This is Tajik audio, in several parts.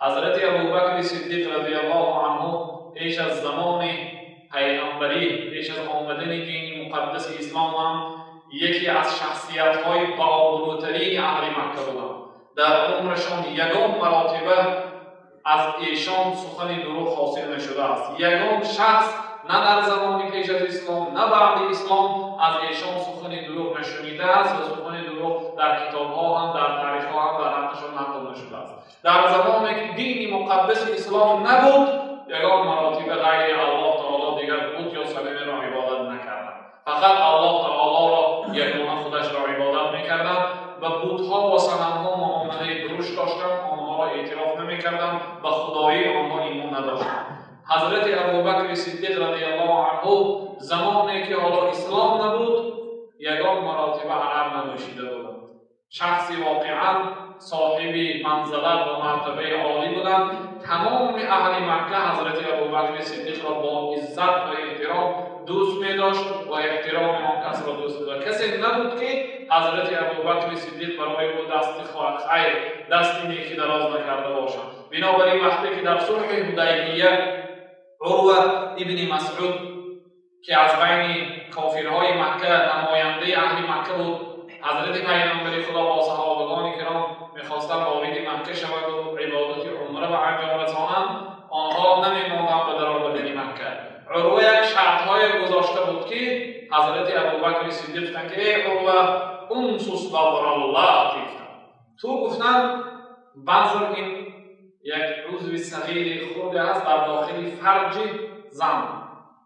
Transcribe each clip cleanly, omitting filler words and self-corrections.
Ҳазрати Абубакри Сиддиқ радиаллоҳу анҳу пеш аз замони пайғамбарӣ, пеш аз омадани дини муқаддаси ислом ҳам яке аз шахсиятҳои баобрӯтарини аҳли Макка буданд. Дар умрашон ягон маротиба аз эшон сухани дурӯғ ҳосил нашудааст. Ягон шахс на дар замони пеш аз ислом, на баъди ислом аз эшон сухани дурӯғ нашунидааст ва сухани дурӯғ дар китобҳо ҳам, дар таърихҳо ҳам дар ҳаққашон нақл нашудааст. Дар замоне ки дини муқаддаси ислом набуд, ягон маротиба ғайри Аллоҳ таоло дигар бут ё санамеро ибодат накарданд. Фақат Аллоҳ таолоро ягона худашро ибодат мекарданд ва бутҳо ва санамҳо муомилаи дуруст доштанд, онҳоро эътироф намекарданд, ба худоии онҳо имон надоштанд. Ҳазрати Абубакри Сиддиқ радиаллоҳу анҳу замоне ки ҳоло ислом набуд, ягон маротиба арақ нанӯшида буданд. Шахси воқеан соҳиби манзалат ва мартабаи олӣ буданд. Тамоми аҳли Макка ҳазрати Абубакри Сиддиқро бо иззат ва эҳтиром дӯст медошт ва эҳтироми он касро дӯст медошт. Касе набуд ки ҳазрати Абубакри Сиддиқ барои ӯ дасти хайр, дасти некӣ дароз накарда бошад. Бинобар ин вақте ки дар сулҳи Ҳудайбия Урва ибни Масъуд ки аз байни кофирҳои Макка намояндаи аҳли Макка буд, ҳазрати пайғамбари Худо бо саҳобагони киром мехостанд вориди Макка шаванд ва ибодати умра ба анҷом расонанд, онҳо намемонданд ба даромадани Макка. Урва як шартҳое гузошта буд ки ҳазрати Абубакри Сиддиқ гуфтанд ки эй Урва, унсус базраллоҳ гуфтанд. Ту гуфтанд базр ин як узви сағири хурде аст дар дохили фарҷи зан.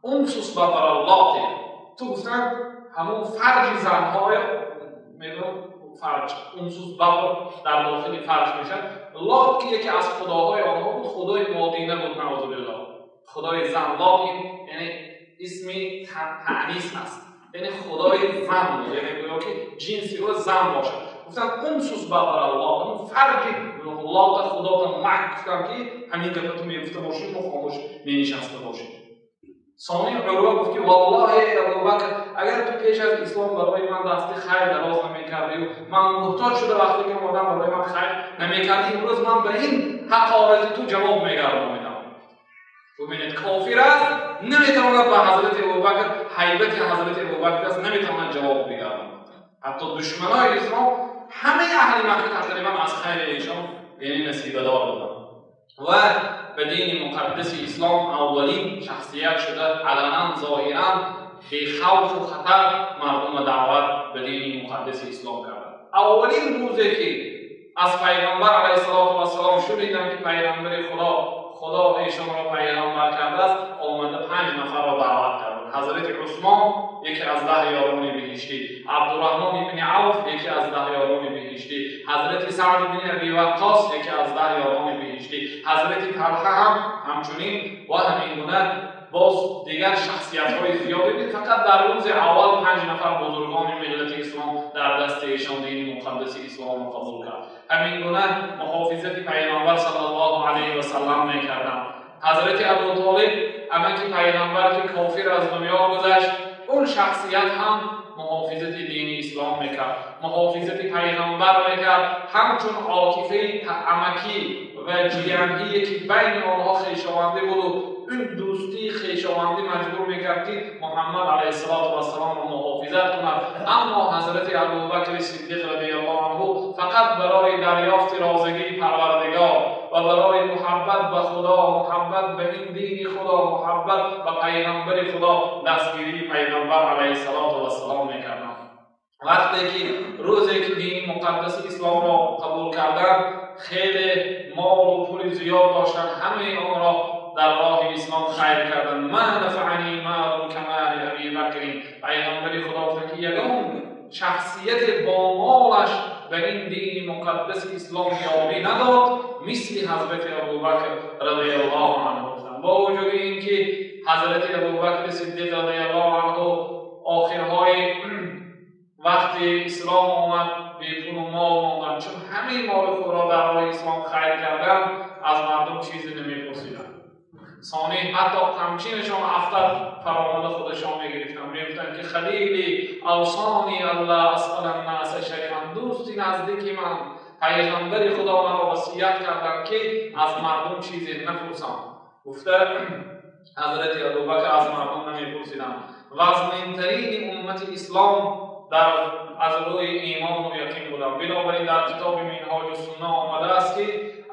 Унсус базраллоҳ, ту гуфтанд ҳамон фарҷи занҳоя мегӯям фарҷ, унсус базр дар дохили фарҷ мешавад. Лот ки яке аз худоҳои онҳо буд, худои модина буд, наъузу биллоҳ, худои зан. Лот ин яъне исми таънис аст, яъне худои зан буд, яъне гӯё ки ҷинси ӯ зан бошад. Гуфтанд унсус базраллоҳ, ҳамон фарҷи Лота худота мак гуфтанд ки ҳамин гапа ту мегуфта бошӣ, мо хомӯш менишаста бошем. Сони Урва гуфт ки валлоҳи эй Абубакр, агар ту пеш аз ислом барои ман дасти хайр дароз намекардию ман муҳтоҷ шуда вақте ки омадам барои ман хайр намекардӣ, имрӯз ман ба ин ҳақорати ту ҷавоб мегардонидам. Бубинед, кофир аст, наметавонад ба ҳазрати Абубакр, ҳайбати ҳазрати Абубакр аст, наметавонад ҷавоб бигардонад. Ҳатто душманои ислом ҳамаи аҳли Макка тақрибан аз хайри эшон яъне насибадор буданд ва ба дини муқаддаси ислом аввалин шахсият шуда аланан зоҳиран бехавфу хатар мардумро даъват ба дини муқаддаси ислом карданд. Аввалин рӯзе ки аз пайғамбар алайҳиссалоту вассалом шуниданд ки пайғамбари Худо Худо эшонро пайғамбар кардааст, омада 5 нафарро даъват карданд. Ҳазрати Усмон яке аз 10 ёрони биҳиштӣ, Абдурраҳмон ибни Авф яке аз 10 ёрони биҳиштӣ, ҳазрати Саъд ибни Аби Ваққос яке аз 10 ёрони биҳиштӣ, ҳазрати Талҳа ҳам ҳамчунин ва ҳамин гуна боз дигар шахсиятҳои зиёде буд. Фақат дар рӯзи аввал 5 нафар бузургони миллати ислом дар дасти эшон дини муқаддаси исломро қабул кард. Ҳамин гуна муҳофизати пайғамбар саллаллоҳу алайҳи васаллам мекарданд. Ҳазрати Абутолиб амаки пайғамбар ки кофир аз дунё гузашт, он шахсият ҳам муҳофизати дини ислом мекард, муҳофизати пайғамбар мекард. Ҳамчун отифаи амакӣ ва ҷияние ки байни онҳо хешовандӣ буду ин дӯстии хешовандӣ маҷбур мекард ки Муҳаммад алайҳиссалоту вассаломро муҳофизат кунад. Аммо ҳазрати Абубакри Сиддиқ радиаллоҳу анҳу фақат барои дарёфти розигии Парвардигор ва барои муҳаббат ба Худо, муҳаббат ба ин дини Худо, муҳаббат ба пайғамбари Худо дастгирии пайғамбар алайҳиссалоту вассалом мекарданд. Вақте ки рӯзе ки дини муқаддаси исломро қабул карданд, хеле молу пули зиёд доштанд, ҳамаи онро дар роҳи ислом хайр карданд. Ма нафаъани малун камали Аби Бакрин. Пайғамбари Худо гуфтанд ки ягон шахсияте бо молаш ба ин дини муқаддаси ислом ёрӣ надод мисли ҳазрати Абубакр радиаллоҳу анҳу. Гуфтанд бо вуҷуди ин ки ҳазрати Абубакри Сиддиқ радиаллоҳу анҳу охирҳои вақти ислом омад бепулу мол монданд, чун ҳамаи моли худро дар роҳи ислом хайр карданд, аз мардум чизе намепурсиданд. Сони ҳатто қамчинашон афтад фаромада худашон мегирифтанд, мегуфтанд ки халили авсони алла асъала ннаса шайъан, дӯсти наздики ман Пайғамбари Худо маро васият карданд, ки аз мардум чизе напурсам. Гуфта ҳазрати Абубакр аз мардум намепурсиданд. Вазнинтарини уммати ислом дар аз рӯи имону яқин буданд. Бинобар ин дар китоби Минҳоҷу Сунна омадааст, ки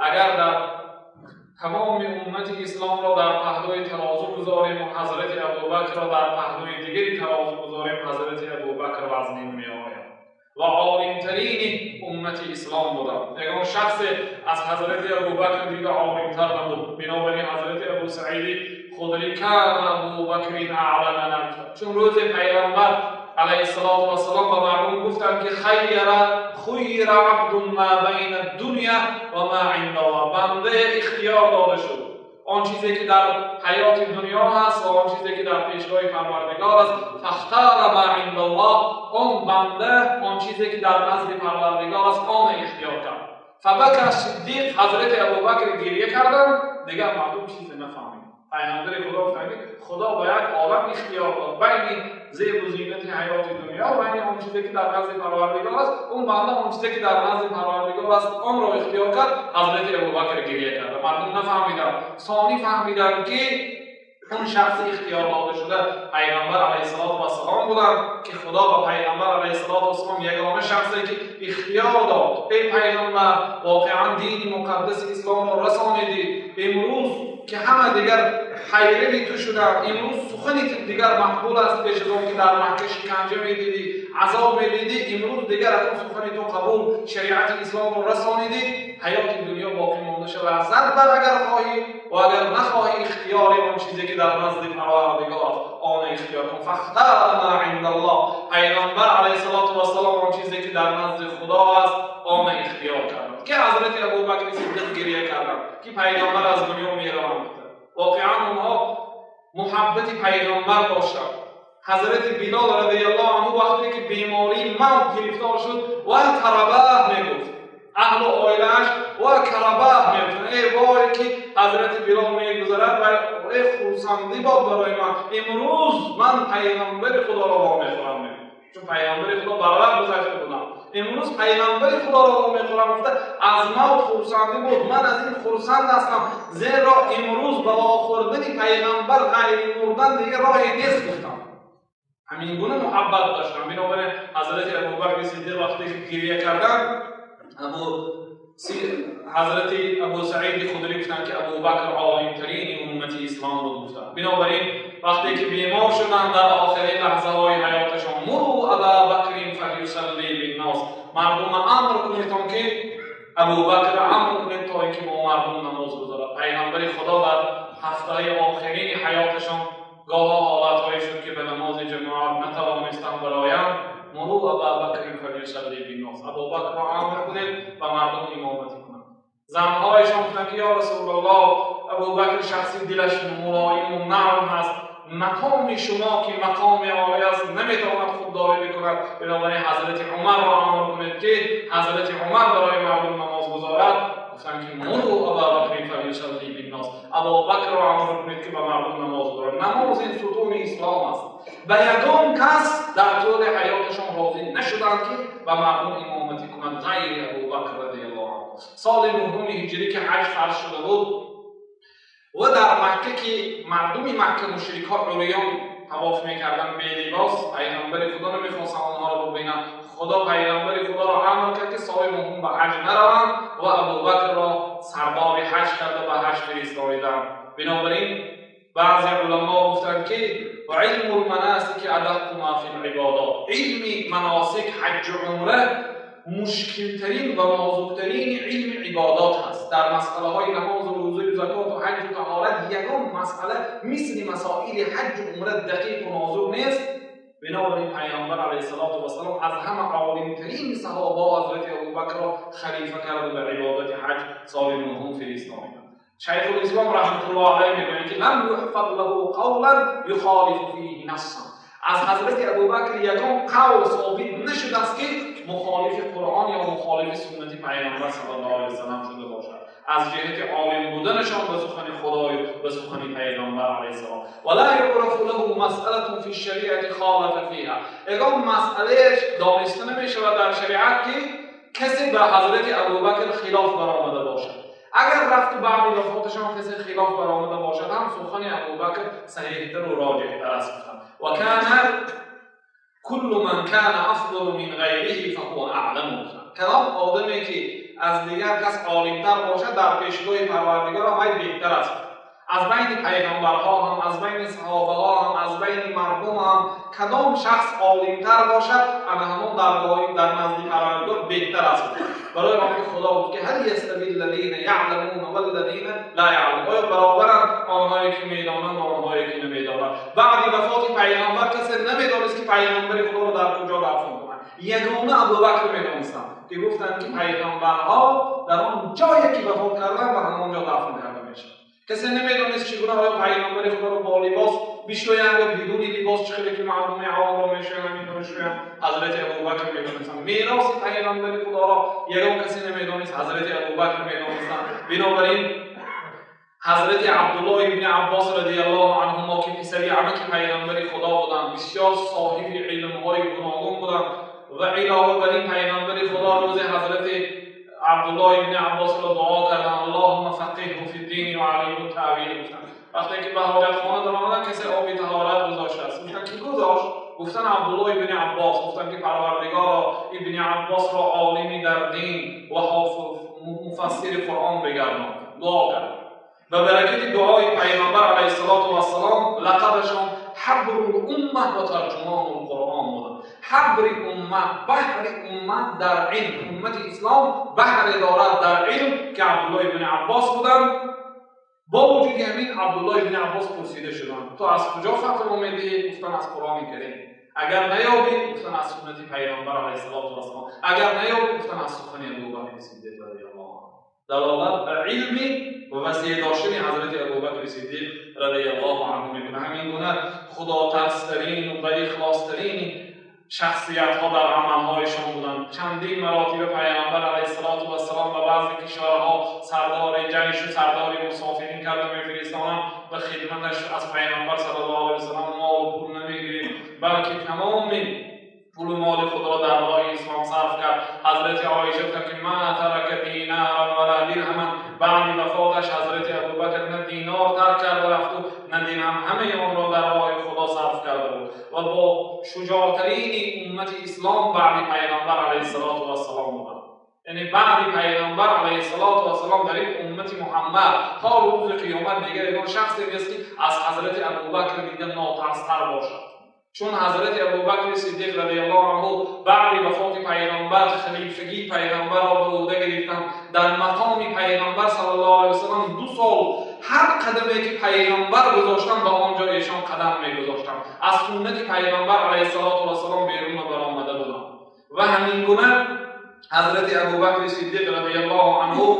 агар дар тамоми уммати исломро дар паҳлӯи тарозу гузорем ва ҳазрати Абубакрро дар паҳлӯи дигари тарозу гузорем, ҳазрати Абубакр вазнин меояд ва олимтарини уммати ислом буданд. Ягон шахсе аз ҳазрати Абубакр дида олимтар набуд. Бинобар ин ҳазрати Абу Саиди Худри кана Абубакрин аъламана. Чун рӯзе Пайғамбар алайҳиссалоту вассалом ба мардум гуфтанд, ки хуйра абдун ма байна дунья ва ма индаллоҳ, банда ихтиёр дода шуд он чизе ки дар ҳаёти дунё ҳаст ва он чизе ки дар пешгоҳи Парвардигор аст. Фахтара ма индаллоҳ, он банда он чизе ки дар назди Парвардигор аст, он ихтиёр кард. Фабака Сиддиқ, ҳазрати Абубакр гирья карданд, дигар мардум чизе нафаҳмид. Пайғамбари Худо гуфтанд, ки Худо ба як олам ихтиёр дод байни зебу зинати ҳаёти дунё, байни он чизе ки дар назди Парвардигор аст. Он банда он чизе ки дар назди Парвардигор аст, онро ихтиёр кард. Ҳазрати Абубакр гирья кард, мардум нафаҳмиданд. Сонӣ фаҳмиданд, ки он шахси ихтиёр дода шуда Пайғамбар алайҳиссалоту вассалом буданд, ки Худо ба Пайғамбар алайҳиссалоту вассалом ягона шахсе ки ихтиёр дод: эй Пайғамбар, воқеан дини муқаддаси исломро расонидӣ, имрӯз ки ҳама дигар пайрави ту шуданд, имрӯз сухани ту дигар мақбул аст. Пеш аз он ки дар Макка шиканҷа медидӣ, азоб медидӣ, имрӯз дигар аз он сухани ту қабул, шариати исломро расонидӣ, ҳаёти дунё боқӣ монда шава, лаззат бар агар хоҳӣ ва агар нахоҳӣ, ихтиёри он чизе ки дар назди Парвардигор аст, он ихтиёр кун. Фахтара ма индаллоҳ, Пайғамбар алайҳиссалоту вассалом он чизе ки дар назди Худо аст, он ихтиёр карданд. Ки ҳазрати Абубакри Сиддиқ гирья карданд, ки Пайғамбар аз дунё мераванд. Воқеан онҳо муҳаббати Пайғамбар доштанд. Ҳазрати Билол радиаллоҳу анҳу вақте ки бемории мавт гирифтор шуд, ва карабаҳ мегуфт, аҳлу оилааш ва карабаҳ мегуфтанд. Эй вой, ки ҳазрати Билол мегузарад ва эй хурсандӣ бод барои ман, имрӯз ман Пайғамбари Худоро вомехӯрам, чун Пайғамбари Худо барвақт гузашта будам, имрӯз Пайғамбари Худоро вомехӯрам гуфта аз мавт хурсандӣ буд. Ман аз ин хурсанд ҳастам, зеро имрӯз ба вохӯрдани Пайғамбар ғайри мурдан дигар роҳе нест, гуфтам. Ҳамин гуна муҳаббат доштам. Бинобар ин ҳазрати Абубакри Сиддиқ вақте ки гирья карданд, ҳазрати Абу Саиди Худри гуфтанд, ки Абубакр олимтарини уммати ислом буд, гуфтанд. Бинобар ин вақте ки бемор шуданд дар охирин лаҳзаҳои ҳаёташон, муру аба бакрин фалюсалли биннос, мардума амр кунед, он ки Абубакр амр кунед, то ин ки бо мардум намоз гузорад. Пайғамбари Худо дар ҳафтаи охирини ҳаёташон гоҳо ҳолатҳое шуд, ки ба намози ҷамоат натавонистанд бароянд. Муру аба бакрин фалюсалли биннос, Абубакрро амр кунед ба мардум имоматӣ кунанд. Занҳояшон гуфтанд, ки ё Расулуллоҳ, Абубакр шахси дилаш мулоиму нарм ҳаст, мақоми шумо ки мақоми олӣ аст, наметавонад худдорӣ бикунад. Бинобар ин ҳазрати Умарро амр кунед, ки ҳазрати Умар барои мардум намоз гузорад. Гуфтанд, ки муру аба бакрин фалюсалли биннос, Абубакрро амр кунед, ки ба мардум намоз гузорад. Намоз ин сутуни ислом аст. Ба ягон кас дар тӯли ҳаёташон розӣ нашуданд, ки ба мардум имоматӣ кунанд ғайри Абубакр радиаллоҳу анҳу. Соли нуҳуми ҳиҷрӣ ки ҳаҷ фарз шуда буд ва дар Макка ки мардуми Макка мушрикҳо уриён тавоф мекарданд, белибос, Пайғамбари Худо намехостанд онҳоро бубинанд. Худо Пайғамбари Худоро амр кард, ки соли нуҳум ба ҳаҷ нараванд ва Абубакрро сардори ҳаҷ карда ба ҳаҷ фиристоданд. Бинобар ин баъзе уламо гуфтанд, ки илму лманасики адаққу ма фи либодот, илми маносик, ҳаҷҷу умра мушкилтарин ва нозуктарини илми ибодот ҳаст. Дар масъалаҳои намозу рӯзаю закоту ҳаҷҷу таҳорат ягон масъала мисли масоили ҳаҷҷу умра дақиқу нозук нест. Бинобар ин Пайғамбар алайҳиссалоту вассалом аз ҳама олимтарин саҳобаҳо ҳазрати Абубакрро халифа карда ба ибодати ҳаҷ соли нуҳум фиристониданд. Шайхулислом раҳматуллоҳ алайҳ мегӯянд, ки лам юҳфад лаҳу қавлан юхолифу фиҳи нассан, аз ҳазрати Абубакр ягон қавл собит нашудааст, ки мухолифи Қуръон ё мухолифи суннати Пайғамбар саллаллоҳу алайҳи васаллам шуда бошад, аз ҷиҳати олим буданашон ба сухани Худою ба сухани Пайғамбар алайҳиссалом. Ва ла юърафу лаҳу масъалатун фи шариати холафа фиҳа, ягон масъалаеш дониста намешавад дар шариат, ки کسی به حضرت ابوبکر خلاف برآمده باشد. اگر رفت و بعد وفاتشان کسی خلاف برآمده باشد هم سخن ابوبکر صحیح‌تر و راجح‌تر است. و کان کل من کان افضل من غیره فهو اعلم. کدام آدمی که از دیگر کس عالم‌تر باشد در پیشگاه پروردگار هم بهتر است. از بین پیغمبرها هم، از بین صحابه ها هم، از بین مردم هم کدام شخص عالم‌تر باشد اما همون در نزد پروردگار بهتر است. برای آنکه خدا گفت که هل یستوی الذین یعلمون والذین لا یعلمون، آیا برابرند آنهایی که میدانند و آنهایی که نمیدانند؟ بعد وفات پیغمبر کسی نمیدانست که پیغمبر خدا را در کجا دفن کنند. یگانه ابوبکر میدانستند که گفتند که پیغمبرها در آن جایی که وفات کردند و همانجا دفن کرده میشوند. کسی نمیدانست چگونه آیا پیغمبر خدا را با لباس بشویند یا بدون لباس، چه که مردم عوام را میشویند همینطور شویند. حضرت ابوبکر میدانستند. میراث پیغمبر خدا را یگان کسی نمیدانست، حضرت ابوبکر میدانستند. بنابراین حضرت عبدالله ابن عباس رضی الله عنهما که پسری عمک پیغمبر خدا بودند، بسیار صاحب علم‌های گوناگون بودند و علاوه بر این پیغمبر خدا روز حضرت عبدالله ابن عباس را دعا کردن اللهم فقهه فی الدین و علیه التأویل. گفتن وقتی که به حاجت خانه در آمدن کسی آب طهارت گذاشته است. گفتن کی گذاشت؟ گفتن عبدالله ابن عباس. گفتن که پروردگارا ابن عباس را عالمی در دین و حافظ مفسر قرآن بگردان. دعا کرد و برکت دعای پیغمبر علیه الصلاة والسلام لقبشان حبر الامه و ترجمان القرآن بودند. حبر امت، بحر امت در علم، امت اسلام بحر دارد در علم که عبدالله ابن عباس بودند. با وجود همین عبدالله ابن عباس پرسیده شدند تو از کجا فتوا میدهی؟ گفتن از قرآن کریم. اگر نیابی؟ گفتن از سنت پیغمبر علیه الصلاة والسلام. اگر نیابی؟ گفتن از سخن ابوبکر صدیق رضی الله عنه. دلالت بر علم و وسیع داشتن حضرت ابوبکر صدیق رضی الله عنه میکنه. همین گونه خدا ترسترین و با اخلاصترین شخصیت ها در عملهایشان بودند. چندین مراتب پیامبر علیه الصلاة والسلام و بعضی کشورها سردار جیش و سردار مسافرین کرده میفرستانند و خدمتش از پیامبر صلی الله علیه و سلم مال و پول نمیگیریم، بلکه تمام پول و مال خود را در راه اسلام صرف کرد. حضرت عایشه گفت که ما ترک دینارا ولا درهما. بعد وفاتش حضرت ابوبکر نه دینار ترک کرده رفت و نه درهم، همه آن را در راه خدا صرف کرده بود و با شجاعترین امت اسلام بعد پیغمبر علیه الصلاة والسلام بود. یعنی بعد پیغمبر علیه الصلاة والسلام در این امت محمد تا روز قیامت دیگر یگان شخصی نیست که از حضرت ابوبکر دیده ناترستر باشد. چون حضرت ابوبکر صدیق رضی الله عنه بعد وفات پیغمبر خلیفگی پیغمبر را به عهده گرفتند. در مقام پیغمبر صلی الله علیه و سلم 2 سال هر قدمی که پیغمبر گذاشتن به آنجا ایشان قدم میگذاشتند. از سنت پیغمبر علیه الصلاة والسلام بیرون برآمده بودند. و همین گونه حضرت ابوبکر صدیق رضی الله عنه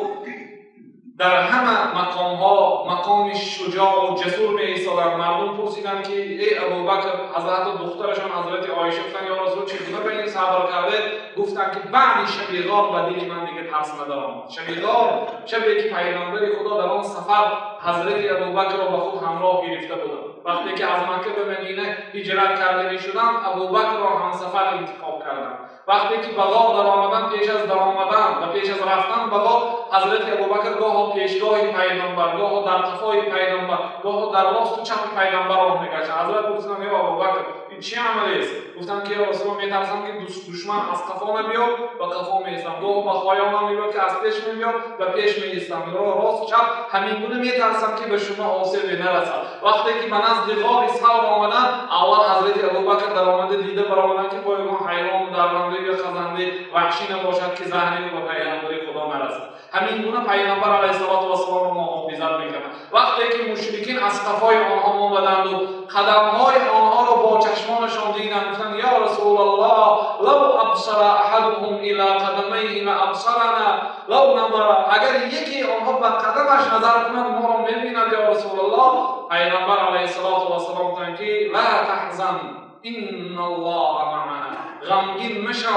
در همه مقام ها مقام شجاع و جسور می ایستادند. مردم پرسیدند که ای ابوبکر، حضرت دخترشان حضرت عایشه گفتند یا رسول چگونه به این صبر کرده؟ گفتند که بعد شب غار به دل من دیگه ترس ندارم. شب غار، شبی که پیغمبر خدا در آن سفر حضرت ابوبکر را به خود همراه گرفته بودند. وقتی که از مکه به مدینه هجرت کرده می‌شدند، ابوبکر را همسفر انتخاب کردند. وقتی که به غار در آمدن، پیش از در آمدن و پیش از رفتن به غار، حضرت ابوبکر گاه پیشگاه پیغمبر، گاه در قفای پیغمبر، گاه در راست و چپ پیغمبر راه می‌گشت. حضرت پرسیدند یا ابوبکر این چه عملی است؟ گفتند که یا رسول الله می‌ترسم که دشمن از قفا میاد و قفا می‌ایستم، گاه به خایانم میاد که از پیش میاد و پیش می‌ایستم، راست چپ همین گونه می‌ترسم که به شما آسیب نرسد. وقتی که به نزد غار ثور آمدند، اول حضرت ابوبکر در آمده دیده برآمدند که پای ما حیوان درنده یا خزنده وحشی نباشد که زهری به پیغمبر خدا نرسد. همین گونه پیغمبر علیه الصلاة والسلام را محافظت می‌کردند. وقتی که مشرکین از قفای آنها آمدند و قدم‌های آنها را با چشمانشان دیدند، گفتند یا رسول الله لو ابصر احدهم الى قدمیه لابصرنا لو نظر، اگر یکی آنها به قدمش نظر کند ما را می‌بیند یا رسول الله. پیغمبر علیه الصلاة والسلام گفتند که لا تحزن ان الله معنا، غمگین مشو،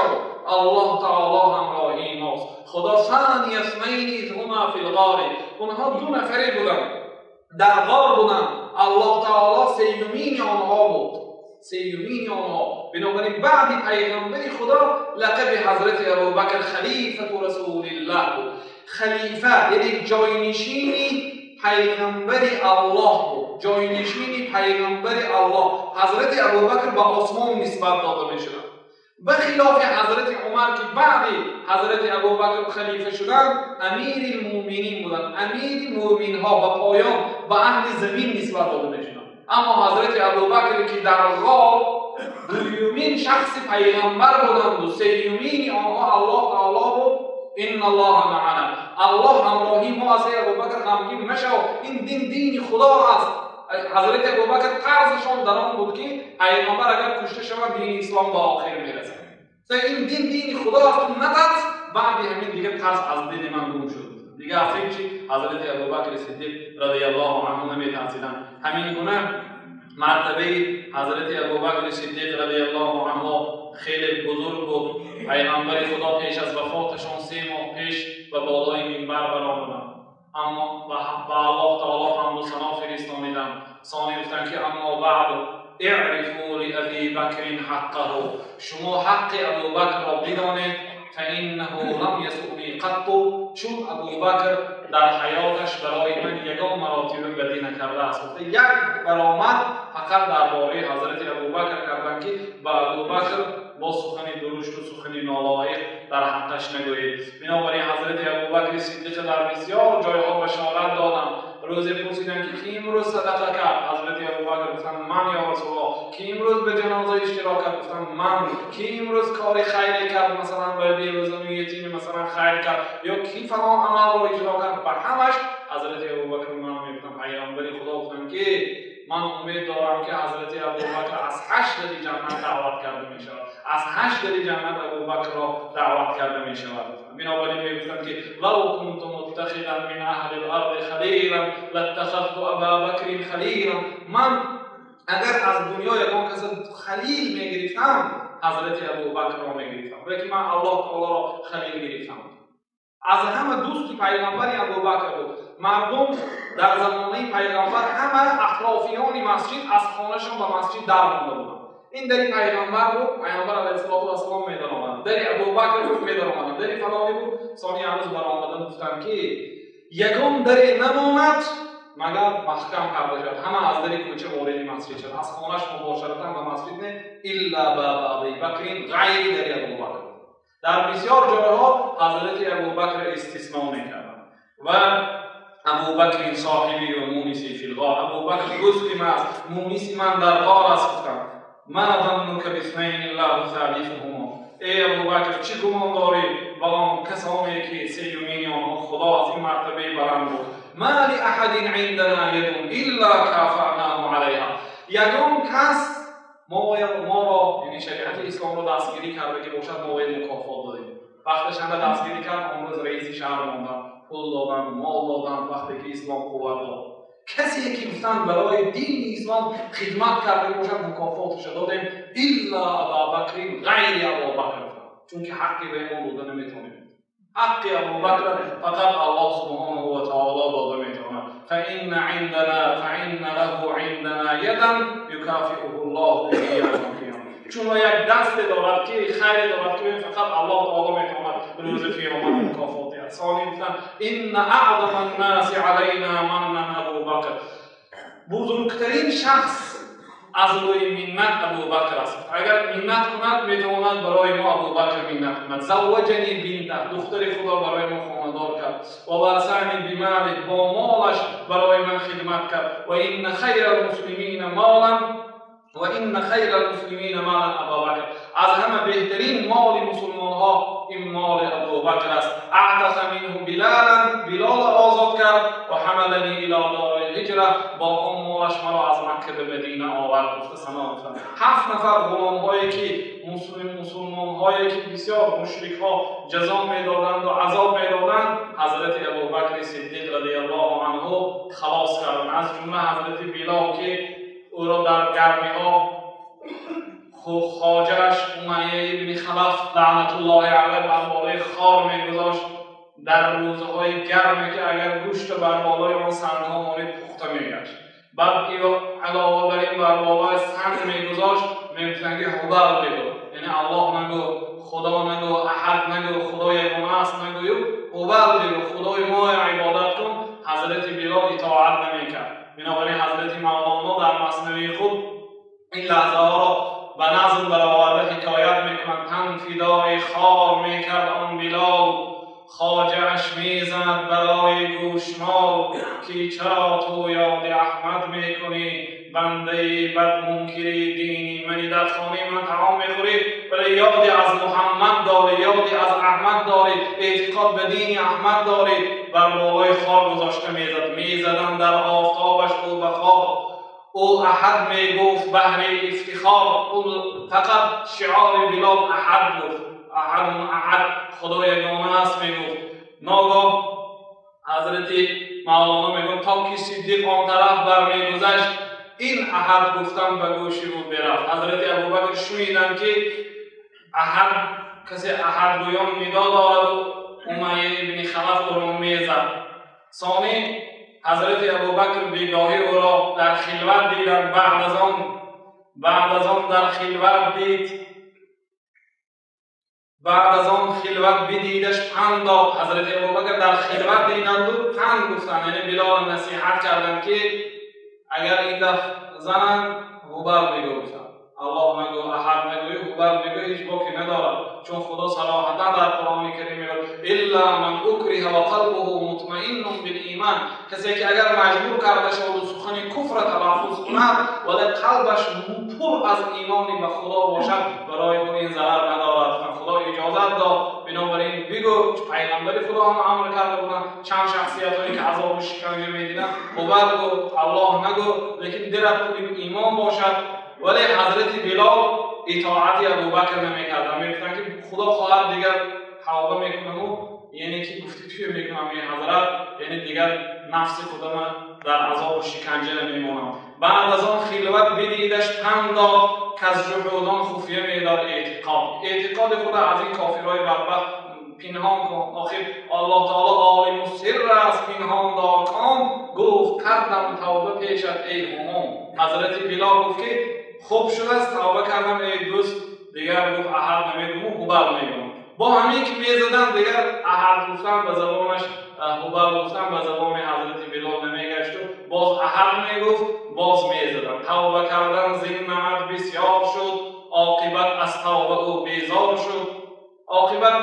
الله تعالی همراهی ماست. خدا ثانی اثنین اذ هما فی الغار، اونها 2 نفری بودند در غار بودند، الله تعالی سیومین آنها بود. سیومین آنها. بنابراین بعد پیغمبر خدا لقب حضرت ابوبکر خلیفة رسول الله بود. خلیفه یعنی جاینشینی پیغمبر الله بود، جاینشینی پیغمبر الله. حضرت ابوبکر به آسمان نسبت داده میشدند، به خلاف حضرت عمر که بعد حضرت ابوبکر خلیفه شدند امیر المؤمنین بودند، امیر مؤمن ها به پایان به اهل زمین نسبت داده میشدند. اما حضرت ابوبکر که در غار دومین شخص پیغمبر بودند و سیومین آنها الله تعالی بود، ان الله معنا، الله همراهی ما است، ابوبکر غمگین مشو، این دین دین خدا است. حضرت ابوبکر قرضشان در آن بود که پیغمبر اگر کشته شود دین اسلام به آخر میرسد. این دین دین خدا است، نترس. بعد همین دیگه ترس از دین من گم شد، دیگه از هیچی حضرت ابوبکر صدیق رضی الله عنه نمیترسیدند. همین گونه مرتبه حضرت ابوبکر صدیق رضی الله عنه خیلی بزرگ بود. پیغمبر خدا پیش از وفاتشان 3 ماه پیش به بالای منبر برآمدند، اما به الله تعالی حمد و ثنا فرستانیدند. ثانی گفتند که اما بعد اعرفوا لابی بکر حقه، شما حق ابوبکر را بدانید، فانه لم یسؤنی قط، چون ابوبکر در حیاتش برای من یگان مراتب بدی نکرده است. یک برآمد فقط درباره حضرت ابوبکر کردند که به ابوبکر با سخن درشت و سخن نالایق در حقش نگویید. بنابراین حضرت ابوبکر صدیق در بسیار جایها بشارت دادند. روز پرسیدند که کی امروز صدقه کرد؟ حضرت ابوبکر گفتند من یا رسول الله. کی امروز به جنازه اشتراک کرد؟ گفتند من. کی امروز کار خیر کرد؟ مثلا به بیوزن و یتیم مثلا خیر کرد، یا کی فلان عمل را اجرا کرد؟ به همش حضرت ابوبکر من میگفتم. پیامبر خدا گفتند که من امید دارم که حضرت ابوبکر از 8 در جنت دعوت کرده می شود، از 8 در جنت ابوبکر را دعوت کرده می شود. بنابراین می گفتند که لو كنت متخذا من اهل الارض خلیلا لاتخذت ابا بکر خلیلا. من اگر از دنیا یکان کس خلیل می گرفتم حضرت ابوبکر را می گرفتم، ولی من الله تعالی را خلیل گرفتم. از همه دوستی پیغمبر ابوبکر بود. مردم در زمانه پیغمبر همه اطرافیان مسجد از خانهشان به مسجد در مانده بودند. این دری پیغمبر بود، پیغمبر علیه الصلاة والسلام میدان آمدند. دری ابوبکر بود، میدان آمدند. دری فلانی بود. ثانی هنوز برآمدند گفتند که یگان دری نماند مگر محکم کرده شد. همه از دری کوچه وارد مسجد شد، از خانهش مباشرتا به مسجد نه، الا باب ابی بکر، غیر دری ابوبکر. در بسیار جایها حضرت ابوبکر استثناء میکردند و ابوبکر صاحبی و مونسی فی الغار، ابوبکر دوست من است، مونس من در غار است. گفتم ما ظنک باثنین الله ثالثهما، ای ابوبکر چه گمان داری با آن کسانی که سیومین آنها خدا از این مرتبه بلند بود. ما لأحد عندنا ید الا کافأناه علیها، یگان کس ما را یعنی شریعت اسلام را دستگیری کرده که باشد ما باید مکافات دادیم. وقتش هم دستگیری کرد، آن روز رئیس شهر ماندن، پول دادن، مال دادن. وقتی که اسلام قوت داد، کسی که گفتن برای دین اسلام خدمت کرده باشد مکافاتش دادیم، الا ابابکر، غیر ابابکر، چون که حقی به ما داده نمیتونیم. حق ابوبکر فقط الله سبحانه و تعالی داده میتواند. فإن عندنا فإن له عندنا یدا یکافئه الله به یوم القیامه، چون یک دست دارد که خیر دارد که فقط الله تعالی میتواند روز قیامت مکافات دهد. ثانی گفتند ان اعظم الناس علینا منا ابوبکر، بزرگترین شخص از روی منت ابوبکر است. اگر منت کند میتواند برای ما ابوبکر منت کند. زوجنی بنته، دختر خدا برای ما خانه‌دار کرد، و واسعنی بماله، با مالش برای من خدمت کرد. و ان خیر المسلمین مالا و ان خیر المسلمین مالا ابوبکر، از همه بهترین مال مسلمان ها این مال ابوبکر است. اعتق منه بلالا، بلال آزاد کرد. و حملنی الی دار الهجره، با آن مالش مرا از مکه به مدینه آورد. گفته سنا گفتن 7 نفر غلام هایی که مسلمان هایی که بسیار مشرک ها جزا میدادند و عذاب میدادند، حضرت ابوبکر صدیق رضی الله عنه خلاص کردند. از جمله حضرت بلال که او را در گرمی ها خواجه‌اش امیه ابن خلف لعنت الله علیه بر بالای خار میگذاشت در روزهای گرمی که اگر گوشت بر بالای آن سنگ‌ها مانید پخته میگشت. Баъд илова бар ин бар болои санг мегузошт, мегуфтанд ки Ҳубал бигӯ, яъне Аллоҳ нагӯ, Худо нагӯ, Аҳад нагӯ, Худо ягона аст нагӯю, Ҳубал бигӯ, Худои мо ибодат кун. Ҳазрати Билол итоат намекард. Бинобар ин Ҳазрати Мавлоно дар Маснавии худ ин лаҳзаҳоро ба назм бароварда ҳикоят мекунад. Тан фидои хор мекард он Билол, хоҷааш мезанад барои гӯшмол, ки чаро ту ёди Аҳмад мекунӣ, бандаи бад мункири дини мани, дар хонаи ман таом мехӯрӣ, вале ёди аз Муҳаммад дорӣ, ёди аз Аҳмад дорӣ, эътиқод ба дини Аҳмад дорӣ. Бар болои хор гузошта мезад, мезаданд дар офтобаш ӯ ба хор. Ӯ Аҳад мегуфт баҳри ифтихор, ӯ фақат шиори Билол Аҳад гуфт, Аҳад Аҳад, Худо ягона аст мегуфт. Ногоҳ Ҳазрати Мавлоно мегуфт то ки Сиддиқ он тараф бармегузашт, ин Аҳад гуфтан ба гӯши ӯ бирафт. Ҳазрати Абубакр шуниданд ки Аҳад, касе Аҳадгӯён нидо дорад ва Умайя ибни Халаф ӯро мезад. Сонӣ Ҳазрати Абубакр бегоҳӣ ӯро дар хилват диданд. Баъд аз он дар хилват дид, баъд аз он хилват бидидаш панд дод. Ҳазрати Абубакр дар хилват диданду панд гуфтанд, яъне Билолро насиҳат карданд ки агар ин дафъ зананд Ҳубал бигӯ, гуфтанд. Аллоҳ нагӯ, Аҳад нагӯй, Ҳубал бигӯ, ҳеҷ боке надорад, чун Худо сароҳатан дар Қуръони Карим мегӯяд: илла ман укриҳа ва қалбуҳу мутмаиннун билимон. Касе ки агар маҷбур карда шавад ва сухани куфра талаффуз кунад, вале қалбаш пур аз имони ба Худо бошад, барои ӯ ин зарар надорад. Худо иҷозат дод, бинобар ин бигӯ. Пайғамбари Худо ҳам амр карда буданд чанд шахсиятҳое ки азобу шиканҷа медиданд, Ҳубал гӯ, Аллоҳ нагӯ, лекин дилат пури имон бошад. Вале Ҳазрати Билол итоати Абубакр намекарданд, мегуфтанд ки Худо хоҳад дигар тавба мекунаму, яъне ки гуфти туя мекунам эй ҳазрат, яъне дигар нафси худама дар азобу шиканҷа намемонам. Баъд аз он хилват бидидаш панд дод, каз ҷуҳудон хуфия медод эътиқод. Эътиқоди худа аз ин кофирҳои бадбахт пинҳон кун, охир Аллоҳ таоло олиму сирр аст, пинҳон дор кон. Гуфт кардам тавба пешат эй ҳумум. Ҳазрати Билол гуфт ки хуб шудааст, тавба кардам эй дӯст, дигар гуфт Аҳад намегӯму Ҳубал мегӯм. Бо ҳамин ки мезаданд, дигар Аҳад гуфтан ба забонаш, Ҳубал гуфтан ба забони Ҳазрати Билол намегашту боз Аҳад мегуфт, боз мезаданд. Тавба кардан зин намад бисёр шуд, оқибат аз тавба ӯ безор шуд. Оқибат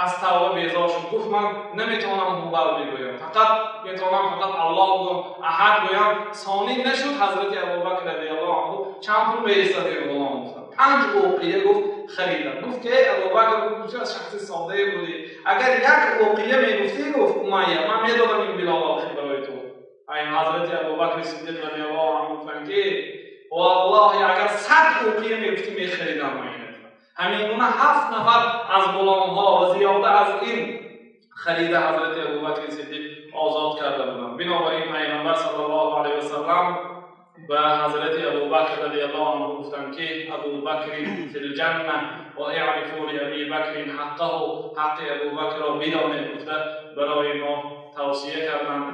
аз тавба безор шуд. Гуфт ман наметавонам Ҳубал бигӯям, фақат метавонам фақат Аллоҳ гӯям, Аҳад гӯям. Сонӣ нашуд. Ҳазрати Абубакр радиаллоҳу анҳу чанд пул меистад ин ғулом гуфтанд. 5 уқия гуфт харидам. Гуфт ки эй Абубакр, гуфт аз шахси соддае будӣ, агар як уқия мегуфтӣ, гуфт Умайя, ман медодам ин Билол охир барои ту. Айн Ҳазрати Абубакри Сиддиқ радиаллоҳу анҳу гуфтанд ки валлоҳи агар 100 уқия мегуфтӣ мехаридам ман инро. Ҳамин гуна 7 нафар аз ғуломҳо ва зиёда аз ин харида Ҳазрати Абубакри Сиддиқ озод карда буданд. Бинобар ин Пайғамбар саллаллоҳу алайҳи васаллам ба Ҳазрати Абубакр радиаллоҳу анҳу гуфтанд ки Абубакри фил ҷанна ва иърифу ли Аби Бакрин ҳаққаҳу, ҳаққи Абубакрро бидонед гуфта барои мо тавсия карданд.